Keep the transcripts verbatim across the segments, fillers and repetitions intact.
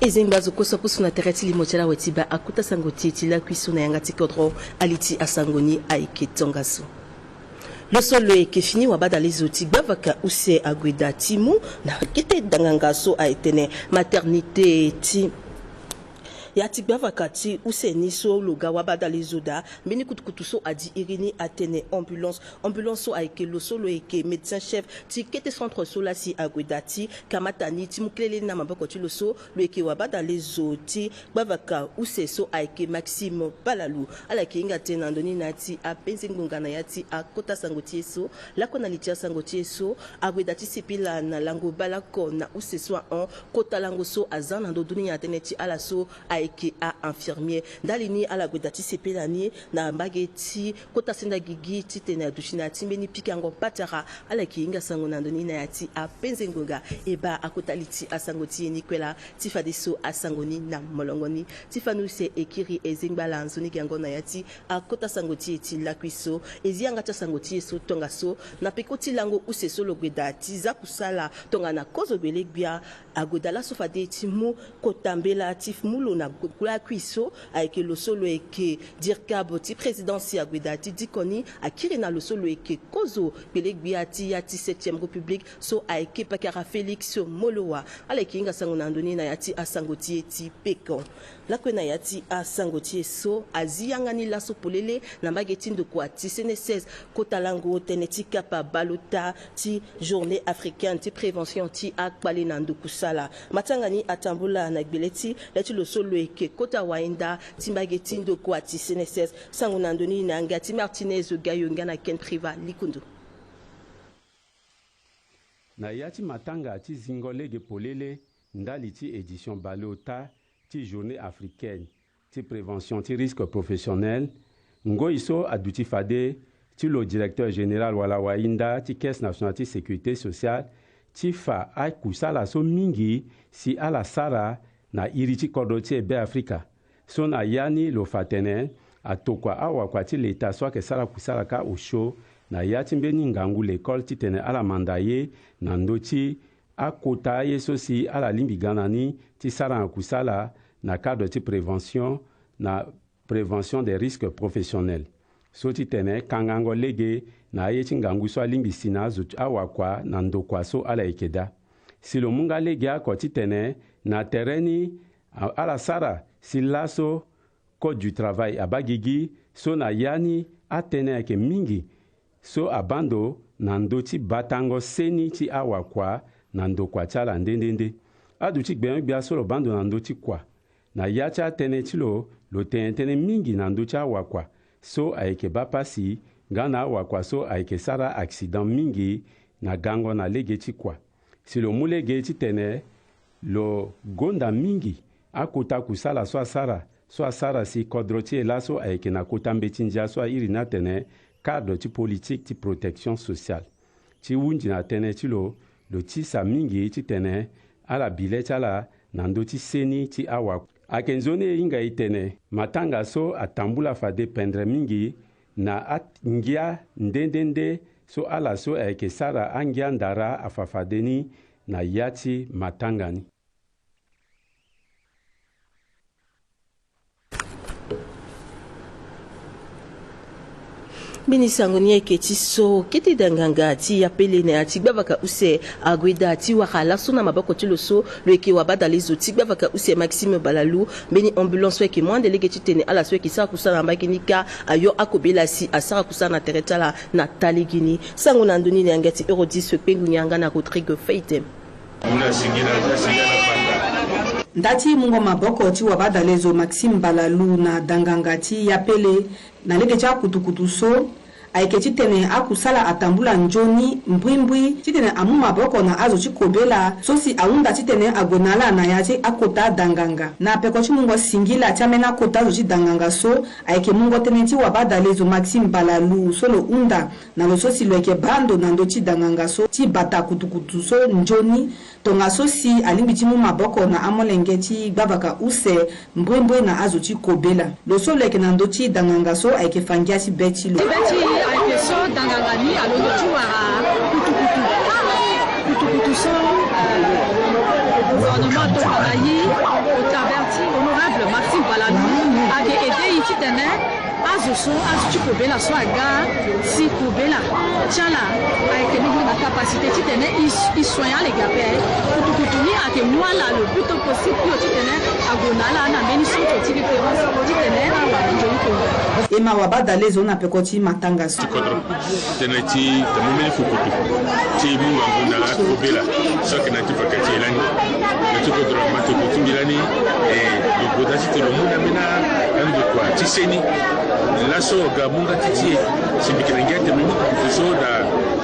E zengba zo koso apusu na tere ti limo ti ala we ti baa akota sango ti e ti lakui so na yanga ti kodro. Ali ti asango ni ayeke tongaso. Lo so lo yeke fini wabadale zo ti gbavaka use ague daa ti mu na kete danganga so aye tene maternité ti ya ti gbavaka ti use ni so lo ga wabadale zo daa. Mbeni kutukutu so adi iri ni atene ambulance. Ambulance so ayeke lo so lo yeke médecin chef ti kete centre so laa si ague daa ti kamata ni ti mu kelele ni na maboko ti lo so lo yeke wabadale zo ti gbavaka use so ayeke Maxime Balalu. Ala yeke hinga tënë na ndo ni na ya ti apenze ngbonga na ya ti akota sango ti e so. Lakue na li ti asango ti e so, ague daa ti sepela na lango baleoko na use so ahon. Kota lango so aza na ndö dunia na tënë ti ala so ayeke a-infirmier. Ndali ni ala gue daa ti sepela ni na mbage ti kota senda gigi titene aduti na ya ti mbeni pikango patara. Ala yeke hinga sango na ndo ni na ya ti apenze ngbonga. E baa akota li ti asango ti e ni kue laa ti fadeso asango ni na molongo ni. Ti fani use e kiri e zengba ala nzoni gango na ya ti akota sango ti e ti lakui so. E zi yanga ti asango ti e so tongaso na peko ti lango use so lo gue daa ti za kusala tongana kozo gbele-gbia. Ague daa laso fade ti mu kota mbela ti mu lo na lakui so ayeke lo so lo yeke dirkab ti présidence. Ague daa ti diko ni akiri na lo so lo yeke kozo gbele-gbia ti ya ti septième république so ayeke pakara Félix Moloua. Ala yeke hinga sango na ndo ni na ya ti asango ti e ti peko. Lakue na ya ti asango ti e so, azi yanga ni laso polele na mbage ti ndokua ti C N S S kota lango tënë ti kapa baleota ti journée africaine ti prévention ti akpale na ndo kusala. Matanga ni atambula na gbele ti le ti lo so lo yeke kota wainda ti mbage ti ndokua ti C N S S. Sango na ndo ni na yanga ti Martinez Gayo nga na Ken Priva Likundu. Na ya ti matanga ti zingo lege polele ndali ti édition baleota ti journée africaine ti prévention ti risque professionnel, ngoi so aduti fade ti lo directeur général wala wainda ti Caisse nationale ti sécurité sociale ti fa akusala so mingi si ala sara na iri ti kodro ti e Beafrika. So na ya ni lo fa tene atokua awakua ti leta so ayeke sara kusala kâ osio na ya ti mbeni ngangu lekole titene ala manda ye na ndö ti akota aye so si ala lingbi ga na ni ti sara na kusala na cadre ti prévention, na prévention des risques professionnels. So ti tene kangango lege na aye ti ngangu so alingbi si na azo ti awakua na ndokua so ala yeke daa. Si lo mu nga legeoko titene na tere ni a- ala sara si laso code du travail abaa gigi so na ya ni atënë ayeke mingi so abaa ndo na ndö ti batango seni ti awakua na ndokua ti ala nde nde nde. Aduti gbenyo-gbia so lo baa ndo na ndö ti kua na ya ti atënë ti lo, lo tene tënë mingi na ndö ti awakua so ayeke baa pasi nga na awakua so ayeke sara accident mingi na gango na lege ti kua. Si lo mu lege titene lo gonda mingi akota kusala so asara, so asara si kodro ti e laso ayeke na kota mbeti ndia so airi ni atene cadre ti politique ti protection sociale. Ti hunzi na tënë ti lo, lo tisa mingi titene ala bi le ti ala na ndö ti seni ti awakua. Ayeke nzoni e hinga e tene matanga so atambula fade pendre mingi na angia nde nde nde so ala so ayeke sara angia ndara afa fade ni na ya ti matanga ni. Mbeni sango ni ayeke ti so kete danganga ti yapele na ya ti gbavaka use ague daa ti wara laso na maboko ti lo so lo yeke wabadale zo ti gbavaka use Maxime Balalu. Mbeni ambulance so ayeke mu ande lege titene ala so ayeke sara kusala na mbage ni kâ ayo akobela si asara kusala na tere ti ala na taa lege ni. Sango na ndo ni na yanga ti Eurodis Kpengu nga na Rodrigue Feitem. Nda ti mungo maboko ti wabadale zo Maxime Balalu na danganga ti yapele na lege ti akutukutu so ayeke titene akusala atambula nzoni mbrimbri titene amu maboko na azo ti kobela so si ahunda titene ague na ala na ya ti akota danganga. Na peko ti mungo singila ti ambeni akota zo ti danganga so ayeke mungo tënë ti wabadale zo Maxime Balalu so lo hunda na lo so si lo yeke baa ndo na ndö ti danganga so ti bata kutukutu so nzoni. Tongaso si alingbi ti mu maboko na amolenge ti gbavaka use mbrimbri na azo ti kobela. Lo so lo yeke na ndö ti danganga so ayeke fa ngia ti be ti lo. Ti be ti ayeke so danganga ni alondo ti wara kutukutu. Kutukutu so, eh, gouvernement atokua na ye. Tene azo so azo ti kobela so aga si kobela ti ala ayeke mingi na capacité titene e soigner ala ga ape. Kutukutu ni ayeke mu ala le plus tôt possible hio titene ague na ala na mbeni centre ti référence titene awara nzoni kobela. E ma wabadale zo na peko ti matanga so. Ti kodro. Tënë ti tambula mbeni fukutu ti mu ngangu na akobela so ayeke na ti vaka ti e lani. Na ti kodro matoko ti mbi lani, e, lo goda ti tene lo mu na ambeni andokua ti seni. Laso aga mu nga ti ti e. Si mbi yeke na ngia tene mbi mu kukutu so na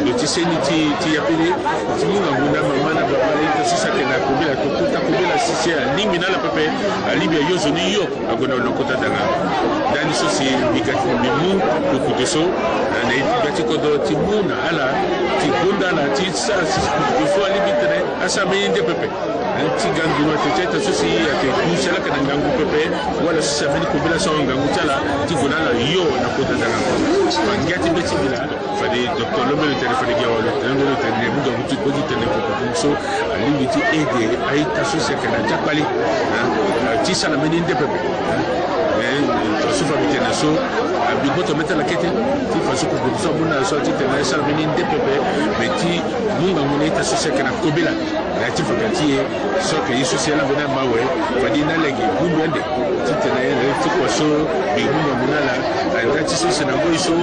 lo ti seni ti, ti yapele ti mu ngangu na mama na baba ita so si ayeke na kobela to kota kobela si si alingbi na ala pepe. Alingbi ayo zo ni hio. Ague na lo na kota danga. Ndani so si mbi ga ti mbi mu kukutu so, eh, na e ti ga ti kodro ti mu na ala, ti gonda ala, ti sara si kukutu so alingbi tene asara mbeni nde pepe. Eh, ti ga nduru na tete so si ayeke duti ala ayeke na ngangu pepe, wala so si ambeni kobela so ngangu ti ala, ti gue na ala hio na kota danga. Ma ngia ti be ti mbi laa. Fade docteur Lombe lo tene, fade gi awa lo tene, lo tene, mu ngangu ti kue ti tene kukutu so alingbi ti aide a-ita so si ayeke na ti akpale, hein, ti sara mbeni nde pepe, hein. Mais faso fa mbi tene so, ah, mbi gboto mê ti ala kete ti faso kukutu so amu na ala so ti tene asara mbeni nde pepe, mais ti mu ngangu na a-ita so si ayeke na kobela na ya ti vaka ti e. So ayeke ye so si ala veni amawe, fade e na lege bungbi ande titene ti kua so mbi mu ngangu na ala. Anda ti so si na ngoi so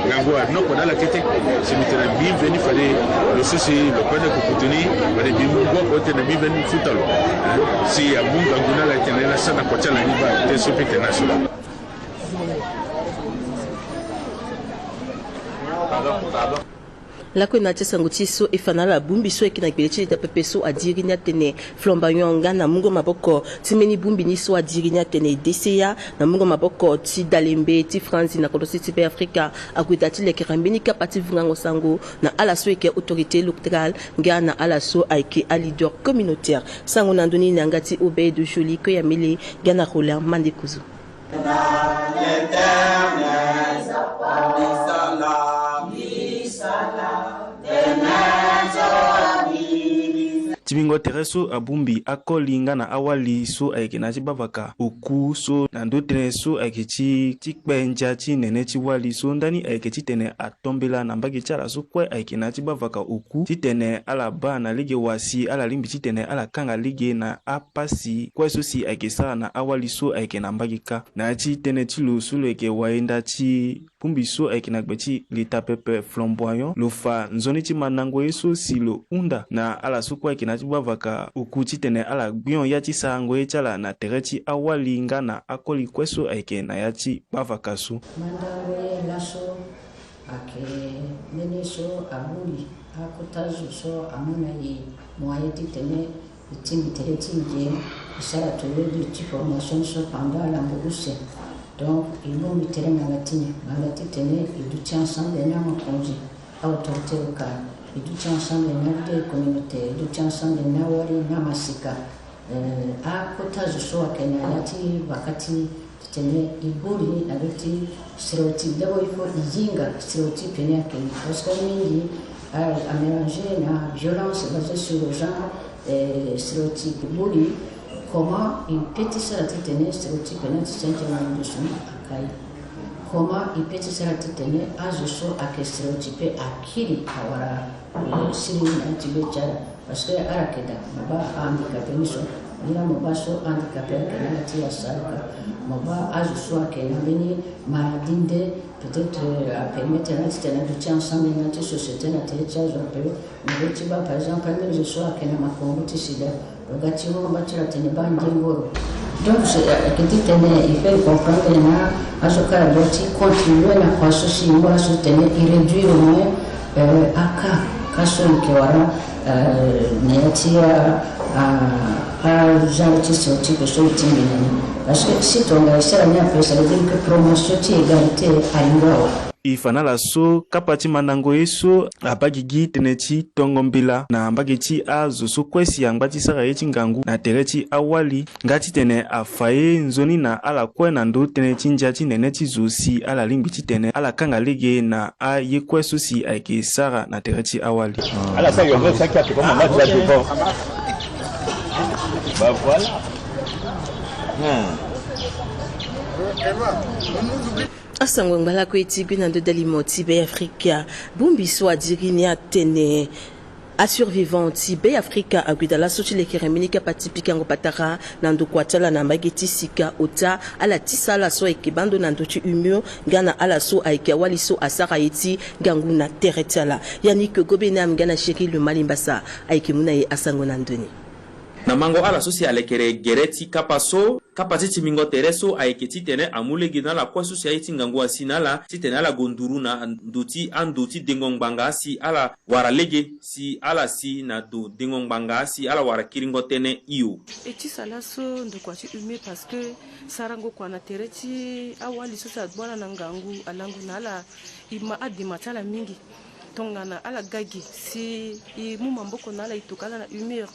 ngangu anoko na ala kete. Si mbi tene mbi veni fade lo so si lo kue ande kukutu ni, fade mbi mu ngu oko titene mbi veni futa lo. Si amu ngangu na ala titene ala sara na kua ti ala ni baa tënë so mbi tene na so. Lakue na ya ti asango ti e so e fa na ala bongbi so ayeke na gbele ti leta pepe so adiri ni atene Flamboyant nga na mungo maboko ti mbeni bongbi ni so adiri ni atene D C A na mungo maboko ti dalembe ti Franzi na kodro ti Beafrika ague daa ti lekere mbeni kapa ti vungango sango na ala so ayeke autorité locale nga na ala so ayeke aleader communautaire. Sango na ndö ni na yanga ti Obed Joly Koyamele nga na Roland Mandekuzu. Ti mingo tere so abongbi akoli nga na awali so ayeke na ya ti gbavaka oku so na ndö tënë so ayeke ti, ti kpe ndia ti nene ti wali so ndani ayeke titene atombela na mbage ti ala so kue ayeke na ya ti gbavaka oku titene ala baa na lege wa si ala lingbi titene ala kanga lege na apasi kue so si ayeke sara na awali so ayeke na mbage kâ. Na ya ti tënë ti lo so lo yeke wayenda ti bongbi so ayeke na gbe ti leta pepe Flamboyant, lo fa nzoni ti mandango ye so si lo hunda na ala so kue ayeke na ya ti gbavaka oku titene ala gbion ya ti sarango ye ti ala na tere ti awali nga na akoli kue so ayeke na ya ti gbavaka so. Mandango ye laso ayeke mbeni so abongbi akota zo so amu na e moyen titene e tingbi tere ti e ge, e sara toyodi ti formation so pendant alango use. Donc e bongbi tere nganga ti ni, nganga titene e duti ensemble na amokonzi, autorité locale, e duti ensemble na leader communautaire, e duti ensemble na awali na amasika. Eh, akota zo so ayeke na ya ti vaka ti titene e bongbi na ndö ti stéréotype. D'abord il faut e hinga stéréotype ni ayeke ni parce que amingi a, a mélanger na violence basée sur le genre, eh, stéréotype. E bongbi comment e peut ti sara titene stéréotype ni ti senge na ndo so ni akai. Comment e peut ti sara titene azo so ayeke stéréotypé akiri awara, eh, siriri na ya ti be ti ala. Parce que ala yeke daa, mo baa ahandicapé ni so, ni laa mo baa so ahandicapé ayeke na ala ti asaluka, mo baa azo so ayeke na mbeni maladie nde, peut-être, euh, apermettre na ala titene aduti ensemble na ya ti société na tere ti azo ape. Mo be ti baa par exemple ambeni zo so ayeke na makongo ti sida, lo ga ti hon baa ti lo atene baa ndengo lo. Donc c'est, euh, ayeke titene il faut e comprendre na azo kue ala doit ti contribuer na croissance ti e, mo laso titene e réduire au moins, euh, aka ka so e yeke wara, euh, na ya ti a, a, a genre ti stéréotype so e tingbi na ni. Parce que si tonga e sara ni ape, ça veut dire que promotion ti égalité alingo awe. E fa na ala so kapa ti mandango ye so abaa gigi tënë ti tongo mbela na mbage ti azo so kue si angba ti sara ye ti ngangu na tere ti awali. Nga titene afa ye nzoni na ala kue na ndö tënë ti ndia ti nene ti zo si ala lingbi titene ala kanga lege na aye kue so si ayeke sara na tere ti awali. Ala sara yo, saki ake comme on a déjà devant. Bah voilà. Hmm. Asango ngbalako ye ti gbe na ndo dalimo ti Be Afrika. Bongbi so adiri ni atene asurvivant ti Be Afrika ague daa laso ti lekere mbeni kapa ti pikango patara na ndokua ti ala na mbage ti sika ota ala tisa ala so ayeke bando na ndö ti humeur nga na ala so ayeke awali so asara ye ti ngangu na tere ti ala. Yannick Gobenem nga na Chéri Le Malimbasa ayeke mu na e asango na ndö ni. Na mango ala so si alekere gere ti kapa so, kapa ti timbingo tere so ayeke titene amu lege na ala kue so si aye ti ngangu asi na ala titene ala gue nduru na ndo ti ando ti dengo ngbanga si ala wara lege si ala si na ndo dengo ngbanga si ala wara kiringo tënë hio. E tisa laso ndokua ti humeur parce que sarango kua na tere ti awali so si agbu ala na ngangu alango na ala, e ma adema ti ala mingi. Tongana ala ga gi si e mu maboko na ala, e toka ala na humeur.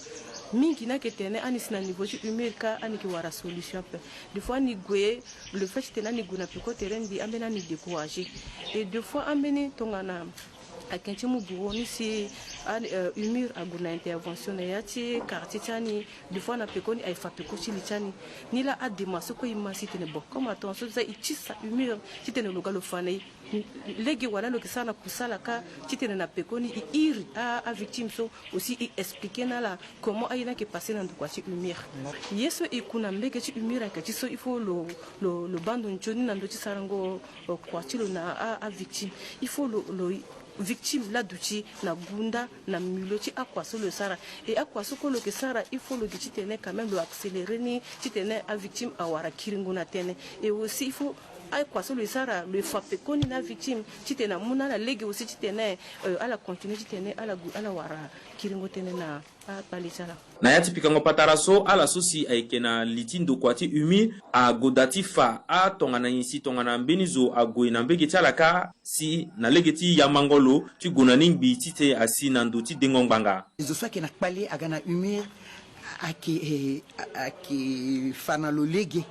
Mingi ni ayeke tene ani si na niveau ti humeur kâ ani yeke wara solution ape. Des fois ani gue, le fait titene ani gue na peko tere ni mbi ambeni ani découragé. Et des fois ambeni tongana ayeke ti mu bureau ni si ani, euh, humeur ague na intervention na ya ti quartier ti ani. Des fois na pekoni aye fa peko ti li ti ani. Ni laa adema so kue e ma si tene bon, comme atongaso ti za e tisa humeur titene lo ga lo fa na e. Lege wala lo yeke sara na kusala kâ titene na pekoni e iri a, avictime so aussi e expliqué na ala comment aye ni ayeke passé na ndokua ti humeur. Ye so e ku na mbege ti humeur ayeke ti so il faut lo, lo, lo bando nzoni na ndö ti sarango, euh, kua ti lo na a, avictime. Il faut lo, lo victime laduti na gunda na milieu ti akua so lo sara. E akua so kue lo yeke sara, il faut lo gi titene quand même lo accéléré ni titene avictime awara kiringo na tënë. Et aussi il faut akua so lo sara lo fa pekoni na avictime titene amu na ala lege aussi titene, euh, ala continue titene ala gu, ala wara kiringo tënë na akpale ti ala. Na ya ti pikango patara so, ala so si ayeke na li ti ndokua ti humeur agoda ti fa atongana nyen si tongana mbeni zo ague na mbege ti ala kâ si na lege ti yamango lo ti gue na ni ngbii titene asi na ndo ti dengo ngbanga. Zo so ayeke na kpale aga na humeur ayeke, eh, ayeke fa na lo lege.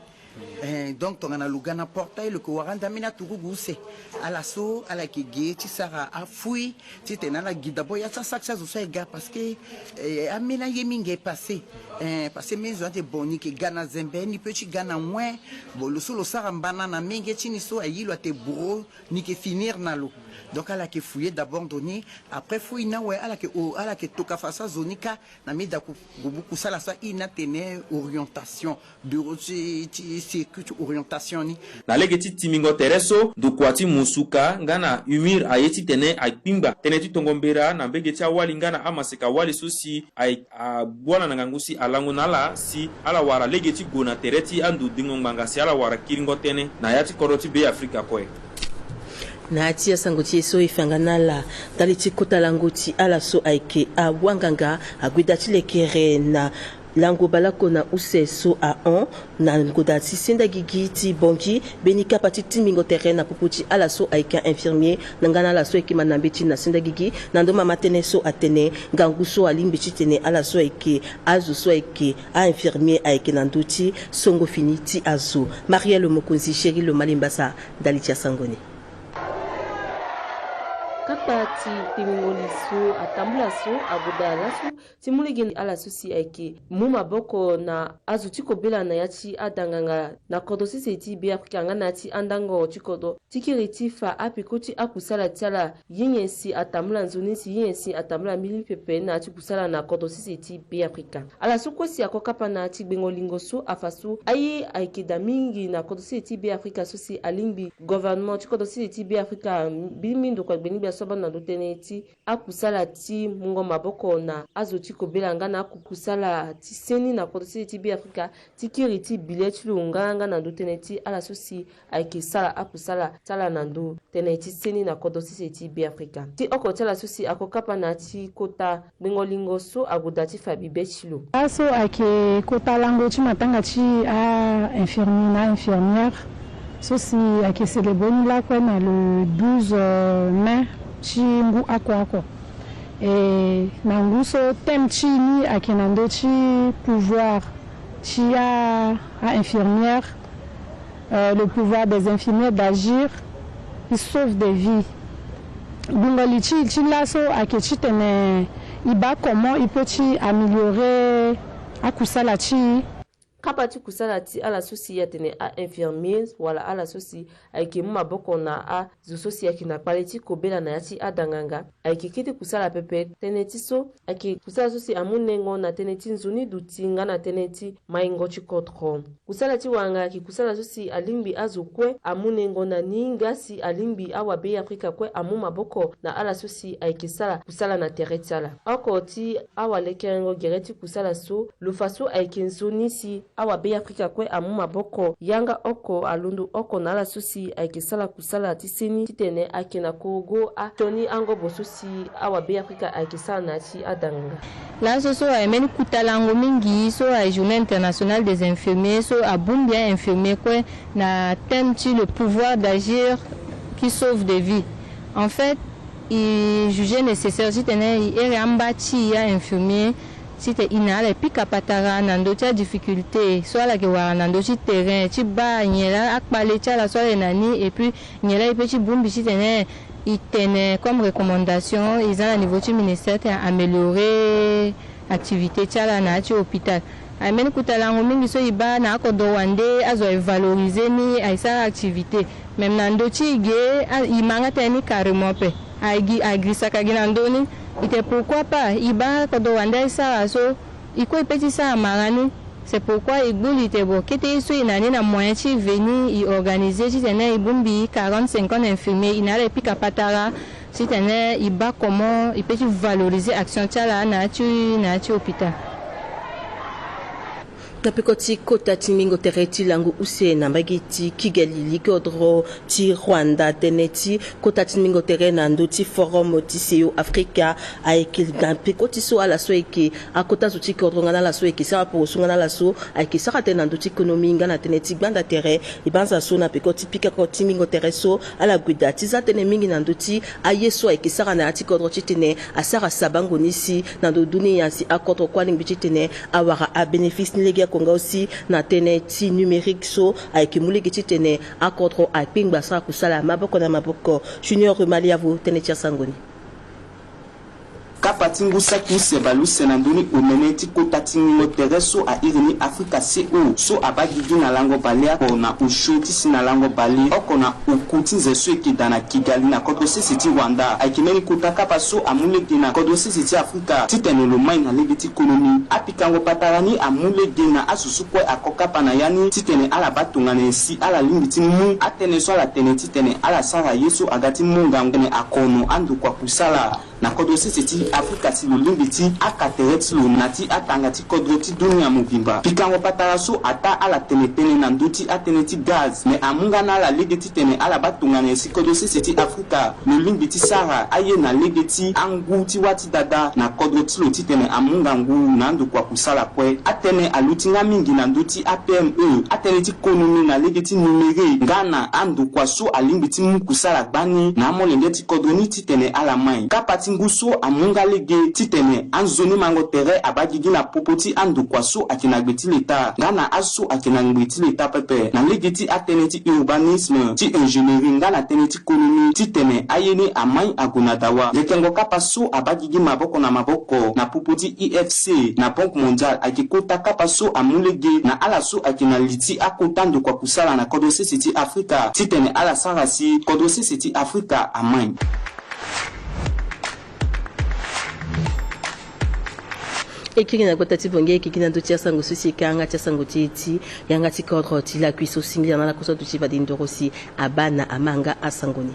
Eh, donc tongana lo ga na portail lo yeke wara nda mbeni aturugu use. Ala so ala yeke ge ti sara afui titene ala gi d'abord ya ti asac ti azo so aye ga parce que, eh, ambeni aye mingi e passé. Eh, parce que mbeni zo ande bon ni yeke ga na zembe, ni peut ti ga na wen. Bon, lo so lo sara mbana na menge ti ni so aye lo ate bourreau, ni yeke finir na lo. Donc ala yeke fouillé d'abord ndo ni. Après fouille ni awe ala yeke, ala yeke toka fa so azo ni kâ na mbi daa ku gubu kusala so aye ni atene orientation, bureau ti, ti circuit ti orientation ni. Na lege ti timbingo tere so, ndokua ti musuka nga na humeur aye titene akpingba tënë ti tongo mbera na mbege ti awali nga na amaseka wali so si aye agbu ala na ngangu si alango na ala si ala wara lege ti gue na tere ti ando dengo ngbanga si ala wara kiringo tënë na ya ti kodro ti Be Afrika kue. Na ya ti asango ti e so e fa nga na ala ndali ti kota lango ti ala so ayeke awanganga ague daa ti lekere na lango baleoko na use so ahon na ngoda ti senda gigi ti Bangui mbeni kapa ti timbingo tere na popo ti ala so ayeke a-infirmier na nga na ala so ayeke manambe ti na senda gigi na ndo mama tënë so atene ngangu so alingbi titene ala so ayeke azo so ayeke a-infirmier ayeke na ndö ti songo fini ti azo. Marielle Mokonzi, Chéri Lomalimbasa, ndali ti asango ni. Kapa ti tengo li so atambula so agoda laso ti mu lege na ala so si ayeke mu maboko na azo ti kobela na ya ti adanganga na kodro sese ti Be Afrika nga na ya ti andango ti kodro ti kiri ti fa apeko ti akusala ti ala ye nyen si atambula nzoni si ye nyen si atambula mbili pepe na ya ti kusala na kodro sese ti Be Afrika. Ala so kue si ako kapa na ya ti gbengo lingo so afa so aye ayeke daa mingi na kodro sese ti Be Afrika so si alingbi gouvernement ti kodro sese ti Be Afrika mbili mingi ndokua gbeni gbia so abando na ndo tënë ti akusala ti mungo maboko na azo ti kobela nga na akusala ti seni na kodro sese ti Be Afrika ti kiri ti bile ti lo nga nga na ndo tënë ti ala so si ayeke sara akusala ti ala na ndo tënë ti seni na kodro sese ti Be Afrika. Ti oko ti ala so si ako kapa na ya ti kota gbengo lingo so agoda ti fa bibe ti lo. Laso ayeke kota lango ti matanga ti a-infirmier na a-infirmière so si ayeke célébré ni lakue na le douze mai ti ngu oko oko. E na ngu so thème ti e ni ayeke na ndö ti pouvoir ti a, a-infirmière, euh, le pouvoir des infirmières d'agir, ils sauvent des vies. Gbungo li ti, ti laso ayeke titene e baa comment e peut ti améliorer akusala ti e. Kapa ti kusala ti ala so si atene a-infirmiers wala ala so si ayeke mu maboko na azo so si ayeke na kpale ti kobela na ya ti adanganga, ayeke kete kusala pepe. Tënë ti so ayeke kusala so si amu nengo na tënë ti nzoni duti nga na tënë ti maingo ti kodro. Kusala ti wanga ayeke kusala so si alingbi azo kue amu nengo na ni nga si alingbi awabe-afrika kue amu maboko na ala so si ayeke sara kusala na tere ti ala. Oko ti awa lekerengo gere ti kusala so, lo fa so ayeke nzoni si awabe-afrika kue amu maboko. Yanga oko alondo oko na ala so si ayeke sara kusala ti seni titene ayeke na korogo asioni angobo so si awabe-afrika ayeke sara na ya ti adanganga. Laso so aye mbeni kuta lango mingi so aye Journée internationale des infirmiers so abongbi a-infirmier kue na thème ti le pouvoir d'agir qui sauve des vies. En fait, e juger nécessaire titene e here amba ti e a-infirmier titene e na ala e pika patara na ndö ti adifficulté so ala yeke wara na ndö ti terrain ti baa nyen laa akpale ti ala so ala yeke na ni, et puis nyen laa e peut ti bongbi titene e tene comme recommandation e za na niveau ti ministère titene améliorer activité ti ala na ya ti hôpital. Aye mbeni kuta lango mingi so e baa na akodro wande azo aye valoriser ni, aye sara activité. Même na ndö ti e ge, a- e ma nga tënë ni carrément ape. Aye gi, aye girisaka gi na ndö ni. E tene pourquoi pas e baa akodro wande aye sara so, e kue e peut ti sara mara ni. C'est pourquoi e gbu li tene bon, kete ye so e na ni na moyen ti veni, e organiser titene e bongbi quarante, cinquante infirmiers, e na ala e pika patara titene e baa comment e peut ti valoriser action ti ala na ya ti, na ya ti hôpital. Na peko ti kota ti ngbingo tere ti lango use na mbage ti Kigali, likodro ti Rwanda, tënë ti kota ti ngbingo tere na ndö ti Forum ti C E E A Afrika, ayeke na peko ti so ala so ayeke akota zo ti kodro nga na ala so ayeke sara poroso nga na ala so ayeke sara tënë na ndö ti konomi nga na tënë ti gbanda tere. E banza so na peko ti pikako ti ngbingo tere so, ala gue daa ti za tënë mingi na ndö ti aye so ayeke sara na ya ti kodro titene asara sabango ni si na ndo dunia si akodro kue alingbi titene awara abénéfice ni lege oko nga aussi na tënë ti numérique so ayeke mu lege titene akodro akpengba asara kusala maboko na maboko. Junior Remaliavo, tënë ti asango ni. Kapa ti ngu saki use bale use na ndö ni omene ti kota ti ngingo tere so a iri ni Afrika C O so abaa gigi na lango bale oko na osio ti si na lango bale oko na oku ti nze so eke daa na Kigali na kodro sese ti Rwanda. Ayeke mbeni kota kapa so amu lege na kodro sese ti Afrika titene lo mai na lege ti konomi. Apikango patara ni amu lege na azo so kue ako kapa na ya ni titene ala baa tongana nyen si ala lingbi ti mu atënë so ala tene titene ala sara ye so aga ti mu ngangu tene akono andokua kusala na kodro sese ti Afrika si lo lingbi ti aka tere ti lo na ti atanga ti kodro ti dunia mobimba. Pikango patara so ataa ala tene tënë na ndö ti atënë ti gaz, me amu nga na ala lege titene ala baa tongana nyen si kodro sese ti Afrika lo lingbi ti sara aye na lege ti angu ti wâ ti dada na kodro ti lo titene amu ngangu na andokua kusala kue. Atënë aluti nga mingi na ndö ti a P M E, atënë ti konomi na lege ti numérique nga na andokua so alingbi ti mu kusala gbani na amolenge ti kodro ni titene ala mai. Kapa ti ngu so amu nga lege titene anzoni mango tere abaa gigi na popo ti andokua so ayeke na gbe ti leta nga na azo so ayeke na ngbe ti leta pepe na lege ti atënë ti urbanisme, ti ingénierie nga na tënë ti konomi titene aye ni amai ague na dawa. Lekengo kapa so abaa gigi maboko na maboko na popo ti I F C na Banque Mondiale ayeke kota kapa so amu lege na ala so ayeke na li ti akota ndokua kusala na kodro sese ti Afrika titene ala sara si kodro sese ti Afrika amai. E kiri na gbata ti Bongi, e kiri na ndö ti asango so si e ka yanga ti asango ti e ti yanga ti kodro ti lakui so singila na ala koso atu ti fade ndoro si abaa na amanga asango ni.